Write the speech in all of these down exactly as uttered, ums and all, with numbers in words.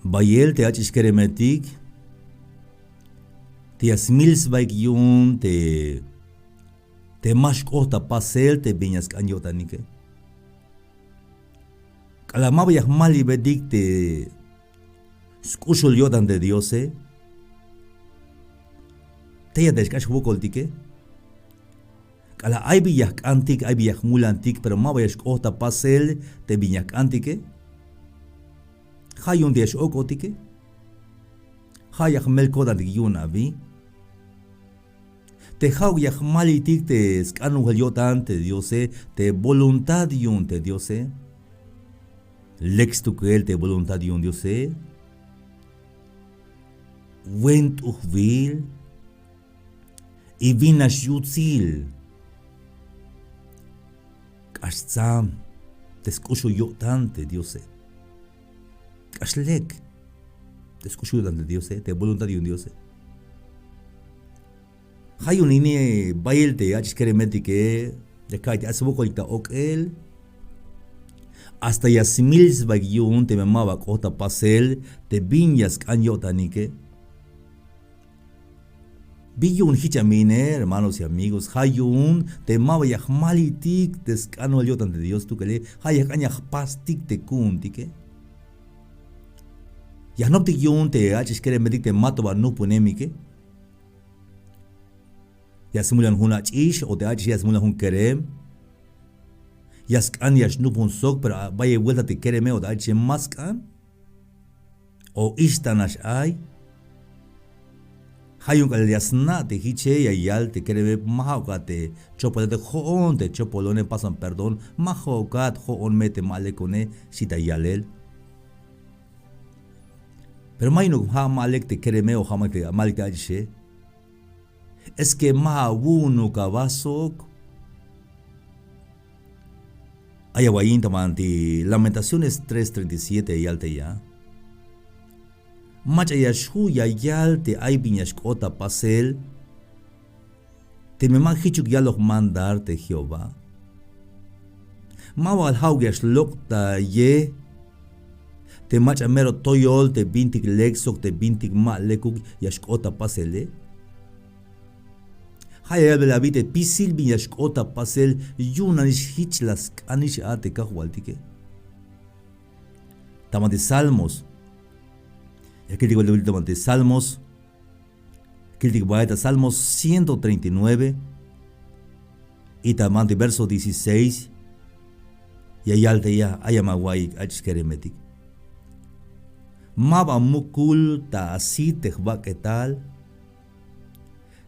Bayel te ach'ix keremetik te ya smil sbaik yu'un te te ma xk'ot ta pasel te bin ya sk'an yo'tanike. K'alal ma ba ya jmalibetik te sk'uxul yo'tan te Diose, tey ya te xk'ax jwokoltike. K'alal ay bin ya jk'antik, ay bin ya jmulantik, pero ma ba ya xk'ot ta pasel te bin ya jk'antike, ja' yu'un te ya x-ok'otike. Ja' ya jmel ko'tantik yu'un abi. Te ja'uk ya jmalitik te sk'anojel yo'tan te Diose, te voluntad yu'un te Diose. Lek stukel te voluntad yu'un Diose. Buen t'ujbil y bin nax yutsil. K'ax tsam te sk'uxul yo'tan te Diose. K'ax lek te sk'uxul yo'tan te Diose, te voluntad yu'un Diose. Ja' yu'un ini bayel te ach'ix keremetike, ya ka'aytik ay swokolik ta ok'el. Hasta ya smil sbaik yu'un teme ma ba k'ot ta pasel te bin ya sk'an yo'tanike. Bin yu'un jich a mine, hermanos y amigos, ja' yu'un te ma ba ya jmalitik te sk'anojel yo'tan te Dios stukel, ja' ya jk'an ya jpastik te ku'untike. Ya jnoptik yu'un te ach'ix keremetik te ma to ba nupunemike. Ya smulan jun ach'ix o te ach'ix ya smulan jun kerem. Ya sk'an ya xnupun sok, pero bayel buelta te kereme o te ach'ixe ma sk'an. O ixta nax ay. Ja' yu'un k'alal ya sna' te jiche ya yal te kereme, ma ja'ukat te chopolate, jo'on te chopolone, pasan perdón, ma ja'ukat, jo'on me te ma lekone, xchi ta yalel. Pero ma yu'unuk ja' ma lek te kereme o ja' ma lek te ach'ixe. Es que ma awu'unuk aba sok. Ay awayin ta banti Lamentaciones tres treinta y siete ya yal te ya. Mach'a ya xju' ya yal te ay bin ya xk'ot ta pasel teme ma jichuk yaloj mandar te Jehová. Ma bal ja'uk ya xlok' ta ye te mach'a mero toyol te bintik lek sok te bintik ma lekuk ya xk'ot ta pasele. Ja' ya yalbel abi te spisil bin ya xk'ot ta pasel yu'un nanix jich la sk'anix a te kajwaltike. Ta banti Salmos. Ya kiltik bael ta banti Salmos. Kiltik bael ta Salmos ciento treinta y nueve. Y ta banti verso dieciséis. Ya yal te ya, ay ama awa'iyik ach'ix keremetik. Ma ba mukul ta asit te jbak'etal.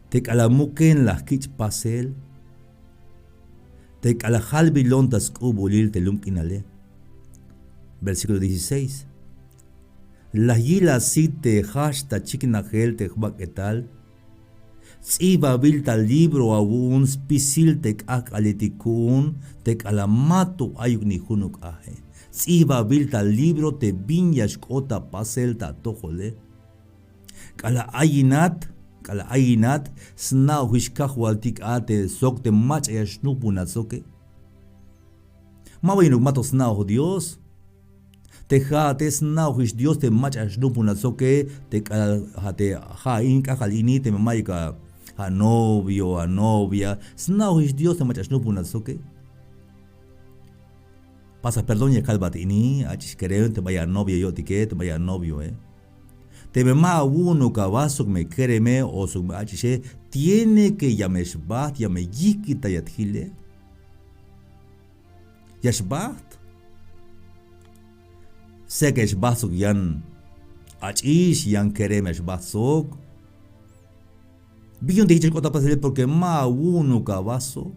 Te k'alal muken la jkich' pasel. Te k'alal jalbilon ta sk'ubulil te lum k'inale. Versículo dieciséis. La yil asit te jajch ta chiknajel te jbak'etal. Ts'ijbabil ta libro awu'un spisil te k'ajk'aletik ku'un te k'alal ma to ayuk ni junuk aje. Ts'ijbabil ta libro te bin ya xk'ot ta pasel ta atojole. K'alal ayinat, k'alal ayinat, sna'ojix kajwaltik a te sok te mach'a ya xnujpunat soke. Ma ba yu'unuk ma to sna'oj Dios. Te ja'ate sna'ojix Dios te mach'a ya xnujpunat soke, te k'alal ja' te ja' in k'ajk'al ini teme mayuk a novio, a novia, sna'ojix Dios te mach'a ya xnujpunat soke. Pasa perdón ya kalbat ini, ach'ix kerem, te bay a novia yo'tike, te bay a novioe. Teme ma awu'unuk aba sok me kereme o sok me ach'ixe, tiene que ya me xbajt, ya me yijkitayat jile. Ya xbajt. Sea que ya xbajt sok yan ach'ix, yan kerem ya xbajt sok. Bin yu'un te jich ya xk'ot ta pasele, porque ma awu'unuk aba sok.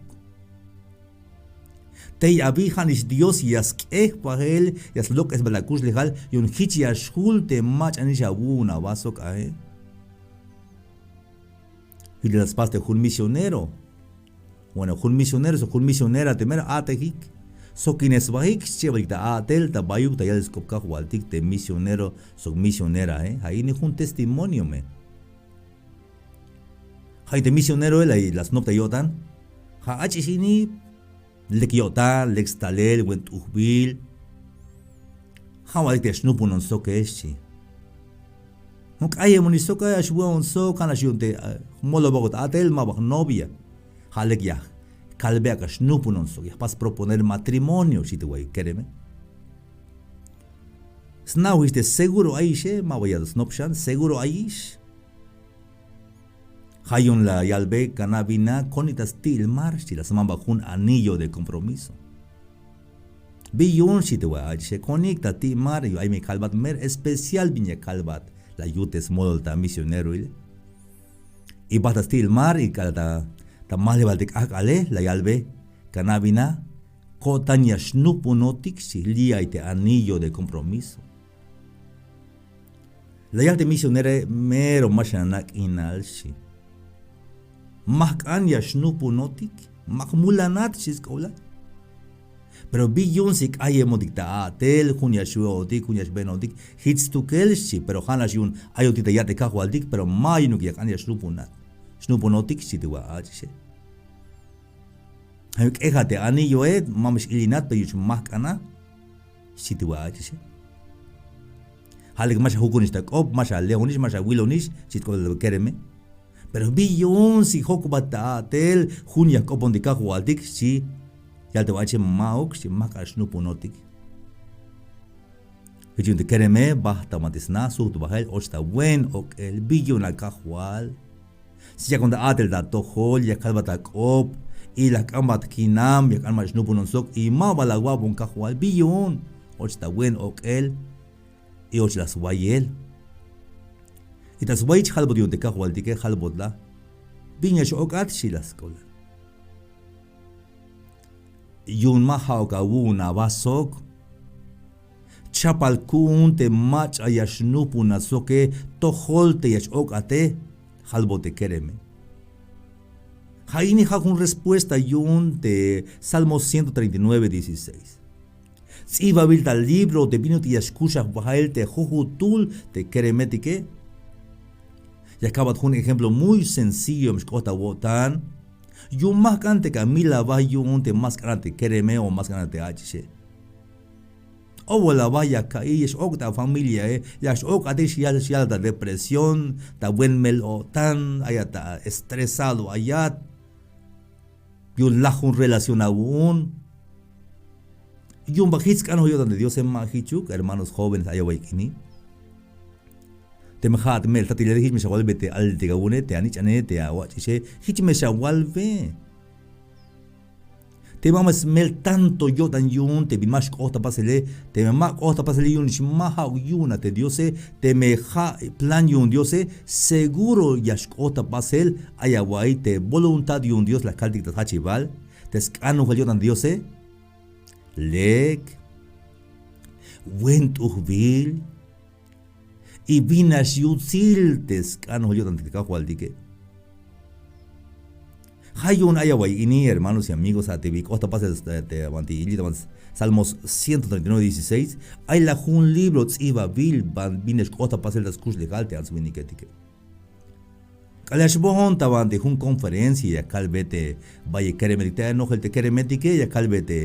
Tey abi ja'nix Dios ya sk'ej pajel, ya slok'es bal akuxlejal, yu'un jich ya xjul te mach'a nix awu'un aba sok ae. Jich la spas te jun misionero. Bueno, jun misionero sok jun misionera te mero a'tejik. Sok kine sbajik, xchebalik ta a'tel, ta bayuk, ta yalel sk'op kajwaltik te misionero sok misionerae. Ja' ini jun testimonio me. Ja' in te misioneroe la snop ta yo'tan. Ja' ach'ix ini, lek yo'tan, lek stalel, buen t'ujbil. Ja' walik te ya xnujpunon soke, xchi. Jun k'ayemonix sok a, ya xwe'on sok, ja' nax yu'un te, ah, jmolobakot a'tel, ma ba jnovia. Ja' lek ya kalbe ak'a xnujpunon sok, ya jpas proponer matrimonio, xchi te wa'iy kereme. Sna'ojix te seguro ayixe, ma ba ya snop xan, seguro ayix. Ja' yu'un la yalbe, kana' bina, konik ta sti'il mar, xchi, la sman ba jun anillo de compromiso. Bi yu'un, xchi te wa'iy ach'ixe, konik ta sti'il mar, yu'un ay me kalbat mero especial bin ya kalbat, la yut te smolol ta misioneroile. Y bajt ta sti'il mar, y k'alal ta, ta majlebal te k'ajk'ale, la yalbe, kana' bina, ko'tan ya xnujpunotik, xchi, li' ay te anillo de compromiso. La yal te misionerae, mero ma xana' k'inal, xchi. Ma jk'an ya xnujpunotik, ma jmulanat, xchi sk'oplal. Pero bi yu'un si k'ayemotik ta a'tel, jun ya xwe'otik, jun ya xbenotik, jich stukel, xchi, pero ja' nax yu'un ayotik ta ya'tel kajwaltik, pero ma yu'unuk ya jk'an ya xnujpunat, xnujpunotik, xchi te wa'iy ach'ixe. Ja' yu'un k'ejat te anilloe, ma me x-ilinat, pero yu'un ma jk'ana, xchi te wa'iy ach'ixe. Ja' lek ma xajukunix ta k'op, ma xaleonix, ma xawilonix, xchi te k'oplal kereme. Pero bi yu'un si jojk'obat ta a'tel, jun ya jk'opon te kajwaltik, xchi, yal te wa'iy ach'ixe, ma'uk, xchi, ma jk'an xnujpunotik. Jich yu'un te kereme, bajt ta banti sna, sujt bajel, och ta buen ok'el, bi yu'un a kajwal. Si yakon ta a'tel ta atojol, ya kalbat ak'op, y la jk'anbat kinam, ya jk'anbat xnujpunon sok, y ma ba la awa'bon kajwal, bi yu'un, och ta buen ok'el, y och la swayel. Y ta swayich jalbot yu'un te kajwaltike, jalbot la. Bin ya x-ok'at, xchi la sk'oplal. Yu'un ma ja'uk awu'un aba sok. Chapal ku'un te mach'a ya xnujpunat soke tojol te ya x-ok'ate, jalbot te kereme. Ja' ini ja' jun respuesta yu'un te Salmo ciento treinta y nueve, dieciséis. Ts'ibabil ta libro te bin ut'il ya xkuxaj bael te jujutul te keremetike. Ya kabat jun ejemplo muy sencillo me xk'ot awo'tan. Yu'un ma jk'an te ka mil aba yu'un te ma sk'an a te kereme o ma sk'an a te ach'ixe. Owol aba ya ka'iy, ya x-ok' ta familiae, ya x-ok'ate, xyal, xyal ta depresión, ta buen mel-o'tan, ayat ta estresado ayat. Yu'un laj jun relación awu'un. Yu'un ba jich sk'anojel yo'tan te Diose, ma jichuk, hermanos jóvenes, ay awa'iy k'ini. Teme ja'at me'el tatilele, jich me xawalbe te aliltik awu'une, te anich'ane, te awach'ixe, jich me xawalbe. Teme ma me smel tanto yo'tan yu'un te bin ma xk'ot ta pasele, teme ma k'ot ta pasele yu'unix ma ja'uk yu'un a te Diose, teme ja' plan yu'un Diose, seguro ya xk'ot ta pasel. Ay awa'iy te voluntad yu'un Dios la kaltik ta sjachibal, te sk'anojel yo'tan Diose, lek, buen t'ujbil, y bin nax yutsil te sk'anojel yo'tan te kajwaltike. Ja' yu'un ay awa'iy ini, hermanos y amigos, a te bin k'ot ta pasel te, te banti yilel ta banti Salmos ciento treinta y nueve, dieciséis, ay la jun libro ts'ibabil, ban bin nax k'ot ta pasel ta skuxlejal te ants winiketike. K'alal ya xboon ta banti jun conferencia ya kalbe te bayel keremetik te, nojel te keremetike, ya kalbe te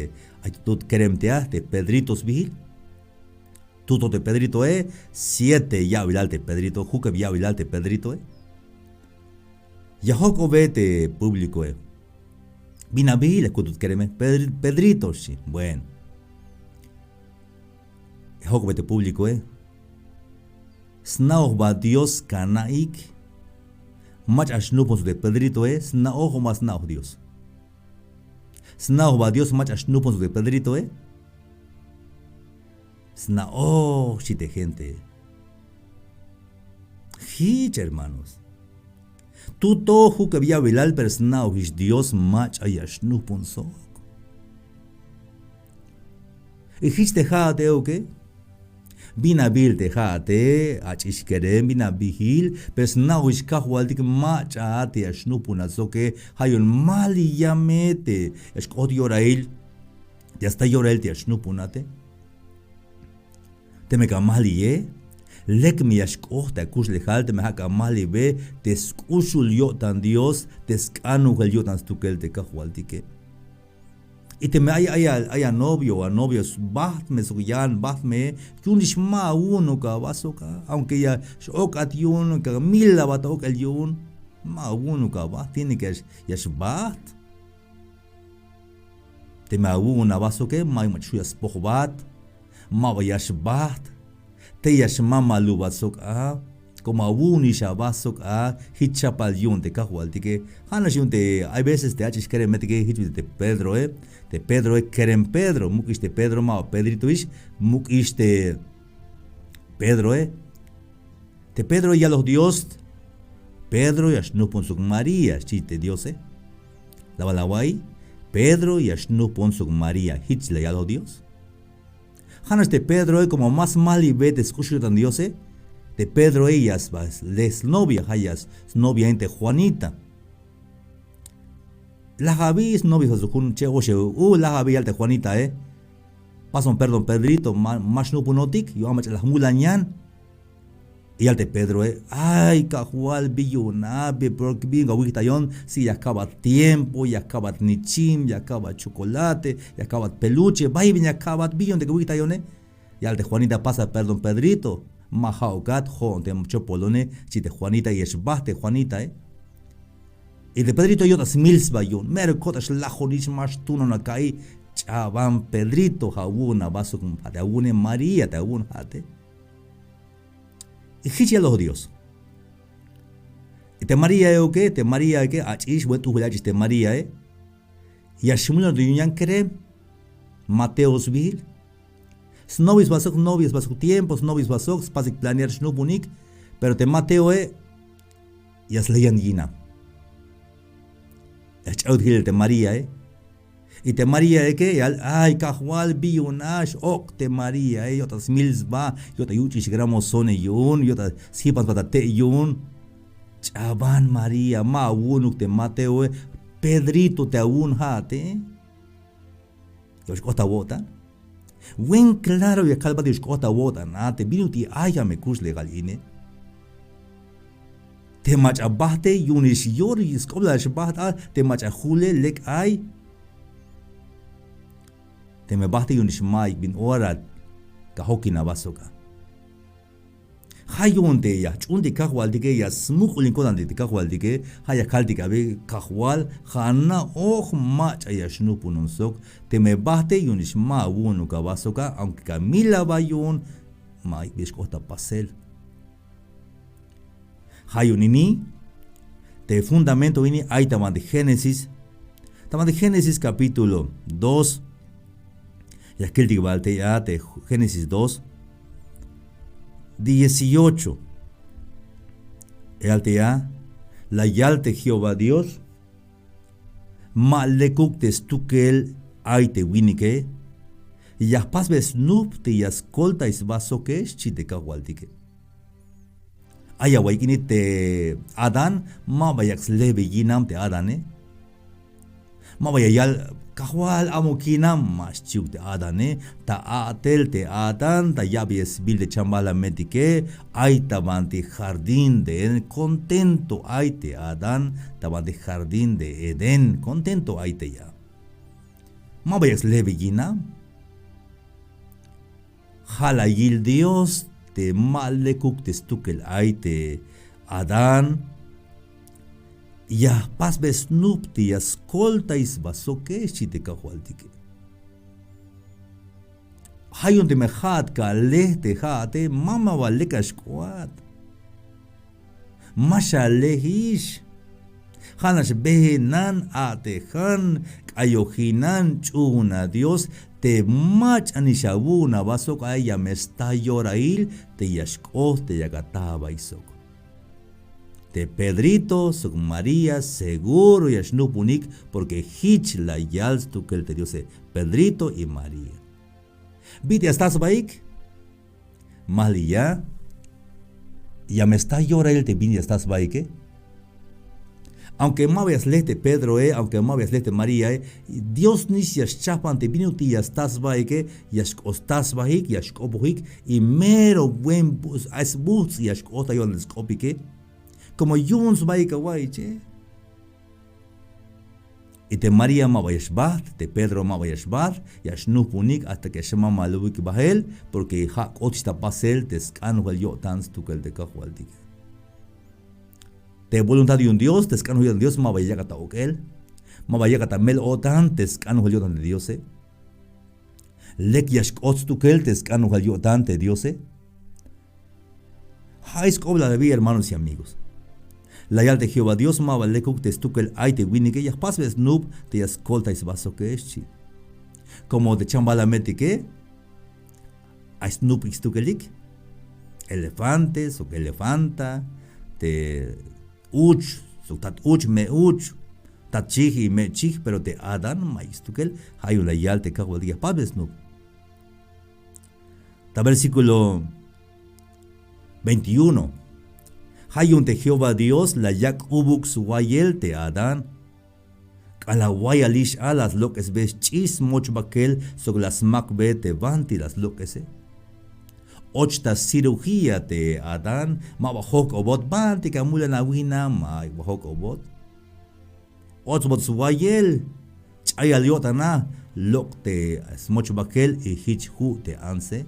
ay tut kerem te a, te Pedrito sbiil. Tuto te Pedritoe, siete ya'bilal te Pedrito, jukeb ya'bilal te Pedritoe. Ya jojk'obe te públicoe. Bin a biil, ya kutut kereme, Pedri-, Pedrito, xchi. Bueno. Ya jojk'obe te públicoe. Sna'oj ba Dios kana'ik mach'a xnupon sok te Pedritoe, sna'oj o ma sna'oj Dios. Sna'oj ba Dios mach'a xnupon sok te Pedritoe. Sna'oj, xchi te gente. Jich, hermanos. Tuto jukeb ya'bilal, pero sna'ojix Dios mach'a ya xnupon sok. Y jich te ja'at euke. Bin a biil te ja'ate, ach'ix kerem, bin a biil, pero sna'ojix kajwaltik mach'a a te ya xnuponat soke, ja' yu'un maliya me te ya xk'ot yorail, ya sta yorail te ya xnuponate. Teme ka maliye, lek me ya xk'ot ta kuxlejal, teme ja' ka malibe te sk'uxul yo'tan Dios, te sk'anojel yo'tan stukel te kajwaltike. Y teme ay, ay, ay a novio o a novia, bajt me sok yan, bajt me, yu'unix ma awu'unuk aba sok a, aunque ya x-ok'at yu'un, ka mil abat ok'el yu'un, ma awu'unuk aba, tiene que ya x-, ya xbajt. Teme awu'un aba soke, ma mach'a xu' ya spojbat, ma ba ya xbajt, tey ya xmamalubat sok a, como awu'unix aba sok a, jich chapal yu'un te kajwaltike. Ja'nax yu'un te, hay veces te ach'ix keremetike, jich te Pedroe, te Pedroe kerem Pedro, muk'ix te Pedro, ma ba Pedritoix, muk'ix te Pedroe. Te Pedroe yaloj Dios, Pedro ya xnujpon sok María, xchi te Diose. La bal awa'iy, Pedro ya xnujpon sok María, jich la yaloj Dios. Ja'nax te Pedroe, como ma smalibe te sk'uxul yo'tan Diose, te Pedroe ya sba le snovia, ja' ya snoviain te Juanita. Laj abi snovia sba sok jun che'oxe'uk, laj abi yal te Juanitae: Pasom perdón Pedrito, ma, ma xnujponotik, yu'un a mach'a la jmulan yan. Y yal te Pedroe: Ay Kajwal, bi yu'un a, bi, porque bi yu'un ka wijtayon, si ya jka'bat tiempo, ya jka'bat nichim, ya jka'bat chocolate, ya jka'bat peluche, bay bin ya jka'bat, bi yu'un te ka wijtayone. Yal te Juanita: Pasa perdón Pedrito, ma ja'ukat, jo'on te chopolone, xchi te Juanita, ya xbajt te Juanitae. Y te Pedrito yo'tan smil sba yu'un, mero ko'tan xlajonix, ma xtuunon a ka'iy. Ch'aban Pedrito, ja' awu'un aba sok, ja' te awu'une, María te awu'un ja'ate. Y jich yaloj Dios. Y te Maríaeoke, te Maríaeke, ach'ix, buen t'ujbil ach'ix te Maríae. Ya xmulan yu'un yan kerem, Mateo sbiil. Snovia sba sok, novia sba sok tiempo, snovia sba sok, spasik planear xnujponik. Pero te Mateoe ya sle yan yinam. Ya xch'ayot jilel te Maríae. Y te Maríaeke yal: Ay Kajwal, bi yu'un a, x-ok' te Maríae, yo'tan smil sba, yo'tan yuch'ix gramosone yu'un, yo'tan sjipan sba ta te' yu'un. Ch'aban María, ma awu'unuk te Mateoe, Pedrito te awu'un ja'ate. Yu'un xk'ot ta awo'tan. Buen claro ya kalbat yu'un xk'ot ta awo'tan a, te bin ut'il ay a me kuxlejal ine. Te mach'a bajte yu'unix yor, sk'oplal xbajt a, te mach'a jule lek ay. Teme bajte yu'unix ma'yuk bin ora ka jokin aba sok a. Ja' yu'un te ya jch'uun te kajwaltike, ya smuk'ulin ko'tantik te kajwaltike, ja' ya kaltik abi: Kajwal, ja' na'oj mach'a ya xnujponon sok, teme bajte yu'unix ma awu'unuk aba sok a, aunque ka mil aba yu'un, ma'yuk bi ya xk'ot ta pasel. Ja' yu'un ini, te fundamento ini ay ta banti Génesis, ta banti Génesis capítulo dos, ya kiltik bal tey a te Génesis dos, dieciocho. Yal tey a, la yal te Jehová Dios: Ma lekuk te stukel ay te winike, ya jpasbe snup te ya skoltay sba soke, xchi te kajwaltike. Ay awa'iy ini te Adán, ma ba yak slejbe yinam te Adane. Ma ba ya yal: Kajwal, amuk yinam. Ma xchiuk te Adane. Ta a'tel te Adán, ta ya'beyel sbiil te chambalametike, ay ta banti jardín de Edén, contento ay te Adán, ta banti jardín de Edén, contento ay tey a. Ma ba yak slejbe yinam. Ja' la yil Dios te ma lekuk te stukel ay te Adán, ya jpasbe snup te ya skoltay sba soke, xchi te kajwaltike. Ja' yu'un teme ja'at ka lej te ja'ate, ma, ma ba lek a xk'oat. Ma xalejix. Ja'nax bejenan, a'tejan, k'ayojinan, ch'uuna Dios te mach'anix awu'un aba sok a, ya me sta yorail te ya xk'ot te yak atajbay sok. Te Pedrito sok María seguro ya xnujpunik, porque jich la yal stukel te Diose: Pedrito y María. Bit'il ya sta sbaik. Majliya, ya me sta yorail te bin ya sta sbaike. Aunque ma ba ya sle te Pedroe, aunque ma ba ya sle te Maríae, Diosnix ya xchajpan te bin ut'il ya sta sbaike, ya xk'ot sta sbaik, ya xk'opojik, y mero buen bu-, ay sbujts' ya xk'ot ta yo'tan sk'opike. Como yu'un sbaik awa'iche. Y te María ma ba ya xbajt, te Pedro ma ba ya xbajt, ya xnujpunik hasta que ya xmamalubik bajel, porque ja' k'otix ta pasel te sk'anojel yo'tan stukel te Kajwaltike. Te voluntad yu'un Dios, te sk'anojel yo'tan Dios ma ba ya yak'at ta ok'el, ma ba ya yak'at ta mel-o'tan te sk'anojel yo'tan te Diose. Lek ya xk'ot stukel te sk'anojel yo'tan te Diose. Ja'i sk'oblal abi, hermanos y amigos. La yal te Jehová Dios ma ba lekuk te stukel ay te winike, ya jpasbe snup te ya skoltay sba soke, xchi. Como te chambalametike ay snupik stukelik, elefante sok elefanta, te uch sok tat uch, me' uch, tat chij y me' chij, pero te Adán ma'yuk stukel. Ja' yu'un la yal te Kajwaltik ya jpasbe snup. Ta versículo veintiuno. Ja' yu'un te Jehová Dios la yak' k'ubuk swayel te Adán. K'alal wayalix a, la slok'esbe xch'ix smochbakel sok la smakbe te banti la slok'ese. Och ta cirugía te Adán, ma ba jojk'obot, banti ka mulan awina, ma ba jojk'obot. Otsbot swayel, ch'ayal yo'tan a, lok' te smochbakel y jich ju' te antse.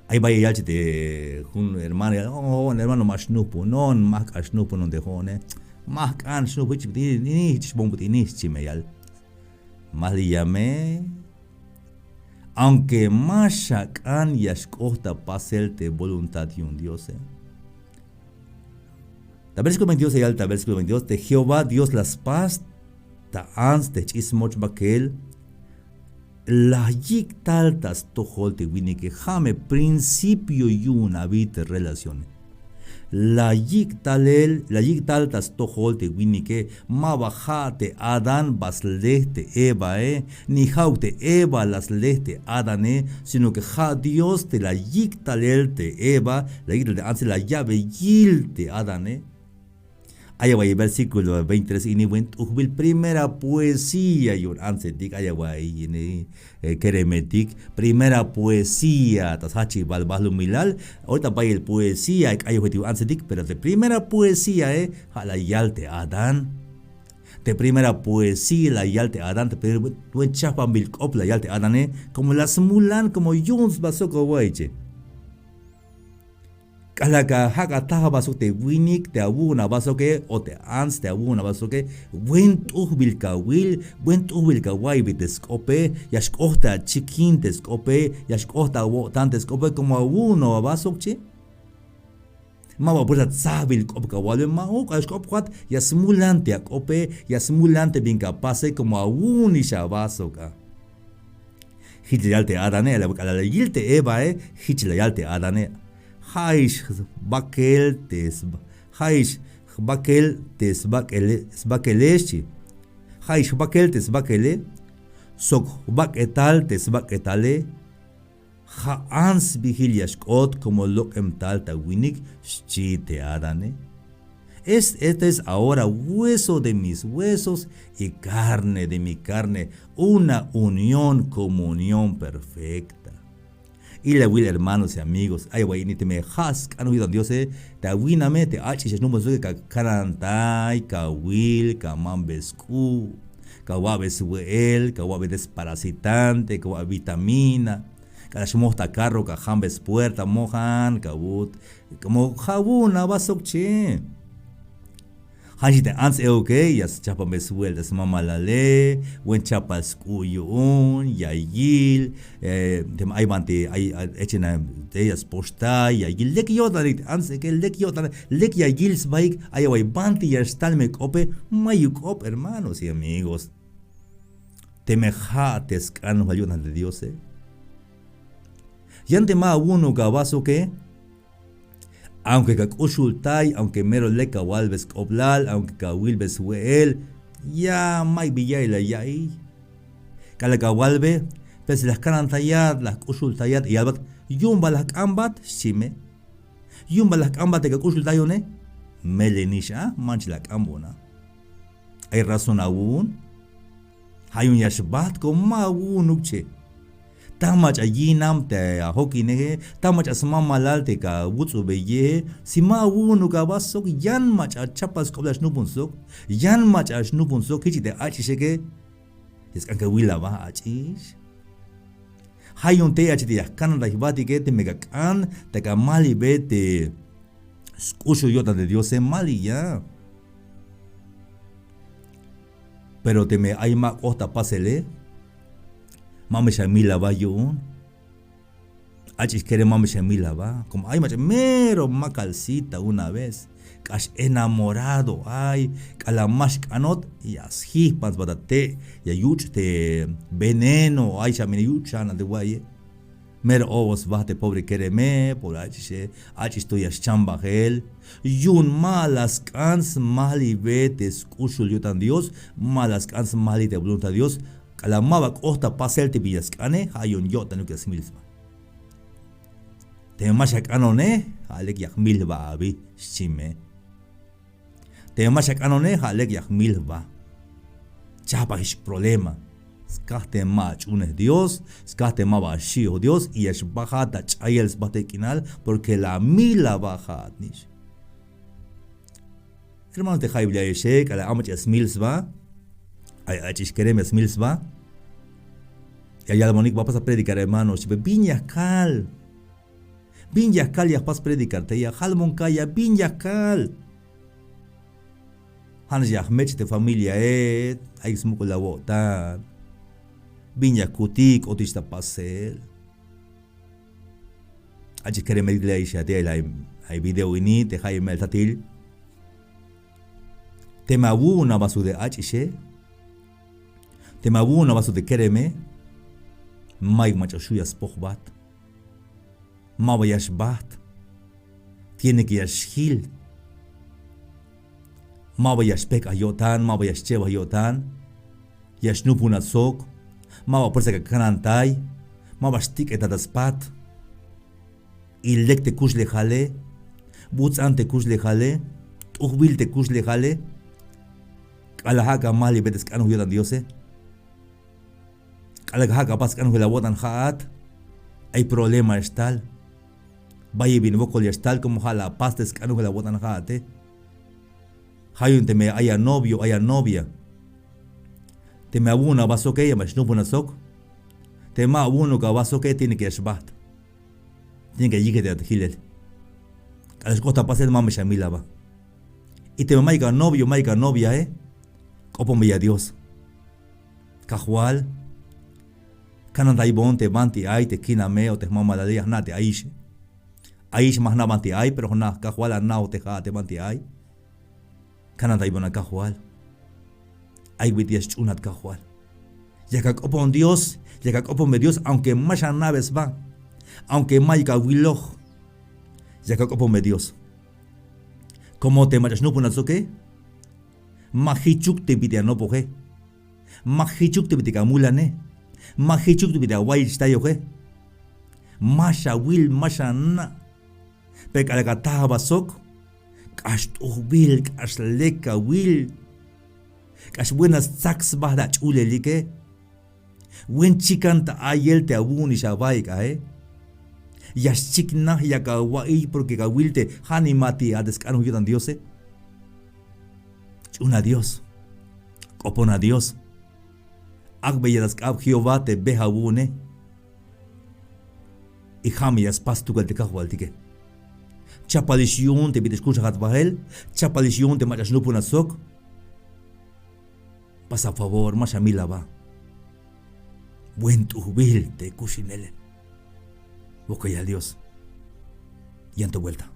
Ay bay ya yal chi te jun hermano, ya, oh, jo'on hermano, ma xnujpunon, ma jk'an xnujpunon te jo'one. Ma jk'an xnujpun, jich bit'il ini, jich xbombut ini, xchi me yal. Ma jliya me. Aunque ma xak'an, ya xk'ot ta pasel te voluntad yu'un Diose. Ta versículo veintidós ya yal, ta versículo veintidós, te Jehová Dios la spas ta ants te jch'ix smochbakel, la yik' tal ta stojol te winike. Ja' me principio yu'un abi te relacione. La yik' talel, la yik' tal ta stojol te winike. Ma ba ja' te Adán ba sle te Evae, ni ja'uk te Eva la sle te Adane, sino que ja' Dios te la yik' talel te Eva, la yik' talel te antse, la ya'be yil te Adane. Ay awa'y versículo veintitrés ini buen t'ujbil, primera poesía yu'un antsetik, ay awa'y ini, eh, keremetik, primera poesía ta sjachibal balumilal. Ahorita bayel poesía k'ayojbetik yu'un antsetik, pero te primera poesíae ja' la yal te Adán. Te primera poesía la yal te Adán, te primer buen chajpanbil k'op la yal te Adane, como la smulan, como yu'un sba sok awa'ye. K'alal ka ja' ka taj aba sok te winik te awu'un aba soke, o te ants te awu'un aba soke, buen t'ujbil ka wil, buen t'ujbil ka wa'iybe te sk'ope, ya xk'ot ta chikin te sk'ope, ya xk'ot ta awo'tan te sk'ope, como awu'un aba sok, xchi. Ma ba puersa tsajbil k'op ka walbe, ma'uk, k'alal xk'opojat ya smulan te ak'ope, ya smulan te bin ka pase, como awu'unix aba sok a. Jich la yal te Adane, k'alal la yil te Evae, jich la yal te Adane. Ja'ix jbakel te sba-, ja'ix jbakel te sbakele, sbakele, xchi. Ja'ix jbakel te sbakele, sok jbak'etal te sbak'etale. Ja' ants sbiil ya xk'ot como lok'em tal ta winik, xchi te Adane. Es, este es ahora hueso de mis huesos y carne de mi carne, una unión, comunión perfecta. Ilawil hermanos y amigos, ay awa'y ini, teme ja' sk'anojel yo'tan Diose, te awiname te ach'ix ya xnujpon sok ka kanantay, ka wil, ka manbe sk'u', ka wa'be swe'el, ka wa'be desparasitante, ka wa'be vitamina. K'alal xmoj ta carro ka janbe spuerta, mojan, ka wut, como ja' awu'un aba sok, xchi. Ja'ix te ants euke ya schajpanbe swe'el ta smamalale, buen chajpal sk'u' yu'un, ya yil, eh, teme ay banti ay, ay, echenam te ya spoxtay, ya yil, lek yo'tanik te ants euke, lek yo'tan, lek ya yil sbaik. Ay awa'y banti ya xtal me k'ope, ma'yuk k'op, hermanos y amigos. Teme ja' te sk'anojel yo'tan te Diose. Yan te ma awu'unuk aba soke, aunque ka k'uxultay, aunque mero lek ka walbe sk'oblal, aunque ka wilbe swe'el, ya ma'yuk bin ya'iyel la ya'iy. K'alal ka walbe, pues la jkanantayat, la jk'uxultayat, y yalbat, yu'un bal la jk'anbat, xchi me. Yu'un bal la jk'anbat te ka k'uxultayone, melenix a, manch la jk'anbon a. Ay razón awu'un. Ja' yu'un ya xbajt como ma awu'unuk, xchi. Ta mach'a yinam te ajokineje, ta mach'a smamalal te kawuts'ubeye, si ma awu'unuk aba sok, yan mach'a chapal sk'oplal snupun sok, yan mach'a snupun sok, jich te ach'ixeke. Ya sk'an kawil aba ach'ix. Ja' yu'un tey ach'ix te ya jkanantay jbatike, teme ka k'an ta ka malibe te sk'uxul yo'tan te Diose, maliya. Pero teme ay ma k'ot ta pasele, ma me xamil aba yu'un. Ach'ix kerem, ma me xamil aba. Como ay mach'a mero makalcita una vez, k'ax enamorado ay, k'alal ma xk'anot, ya sjijpan sba ta te', ya yuch' te veneno ay xamine, yuch' xanal te wa'aye. Mero o'o sba te pobre kereme, pobre ach'ixe, ach'ix to ya xchambajel. Yu'un ma la sk'an smalibe te sk'uxul yo'tan Dios, ma la sk'an smali te voluntad Dios. K'alal maba k'ot ta pasel te bin ya sk'ane, ja' yu'un yo'tanuk ya smil sba. Teme ma xak'anone, ja' lek ya jmil jba abi, xchi me. Teme ma xak'anone, ja' lek ya jmil jba. Chajpajix problema. Skaj te ma ach'uunej Dios, skaj te maba axi'oj Dios, y ya xbajat ta ch'ayel sba te k'inal, porque la mil aba ja'at nix. Hermano, te jayeb ya exe, k'alal ay mach'a ya smil sba, ay ach'ix kerem ya smil sba, ya yalbonik: "Ba pasat predicar, hermano", xchi. Bin ya jkal? Bin ya jkal ya jpas predicar tey? Ya jalbon ka'y ya, bin ya jkal? Ja' nax ya jmech' te familiae, ay smuk'ul awo'tan. Bin ya jkutik, k'otix ta pasel. Ach'ix kerem, me ya yal te ay, ay video ini te jayeb me ya yal tatil. Teme awu'un aba sok te ach'ixe, teme awu'un aba sok te kereme, mayuk mach'a xju' ya spojbat. Maba ya xbajt. Tiene que ya xjil. Maba ya xpejk'aj yo'tan, maba ya xchebaj yo'tan. Ya xnupunat sok. Maba puersa ka kanantay. Maba xtik'etat ta spat. Y lek te kuxlejale, buts'an te kuxlejale, t'ujbil te kuxlejale. K'alal ja' ka malibe te sk'anoj yo'tan Diose, k'alal ja' ka pas sk'anojel awo'tan ja'at, ay problema ya xtal. Bayel bin wokol ya xtal, como ja' la apas te sk'anojel awo'tan ja'ate. Ja' yu'un teme ay anovio, ay anovia, teme awu'un aba soke, ya me xnupunat sok. Teme ma awu'unuk aba soke, tiene que ya xbajt. Tiene que ya yijkitayat jilel. K'alal xk'ot ta pasel, ma me xamil aba. Y teme mayuk anovio, mayuk anoviae, k'oponbeya Dios. Kajwal, kanantaybon te banti ay te kiname o te jmamalale, ya jna' te ayixe. Ayix ma jna' banti ay, pero jna' Kajwal, ana'oj te ja'at te banti ay. Kanantaybon a Kajwal. Ay bit'il ya xch'uunat Kajwal. Yak ak'opon Dios, yak ak'oponbe Dios, aunque ma xana'be sba, aunque mayuk awiloj, yak ak'oponbe Dios. Como te mach'a xnupunat soke, ma jichuk te bit'il anopoje, ma jichuk te bit'il amulane, ma jichuk te bit'il awayil xtayoje. Ma xawil, ma xana'. Pero k'alal ka ataj aba sok, k'ax t'ujbil, k'ax lek awil, k'ax buena stsak sba te ach'ulelike. Buen chikan ta a'yel te awu'unix abaik ae. Ya xchiknaj, yak awa'iy, porque ka awil te ja' nimatik a te sk'anoj yo'tan Diose. Ch'uuna Dios, k'opona Dios. Ak'beya ta sk'ab Jehová te be awu'une. Y ja' me ya spas stukel te Kajwaltike. Chapalix yu'un te bit'il xkuxajat bajel, chapalix yu'un te mach'a xnupunat sok. Pasa favor, ma xamil aba. Buen t'ujbil te kuxinele. Wokol yal Dios. Yan to vuelta.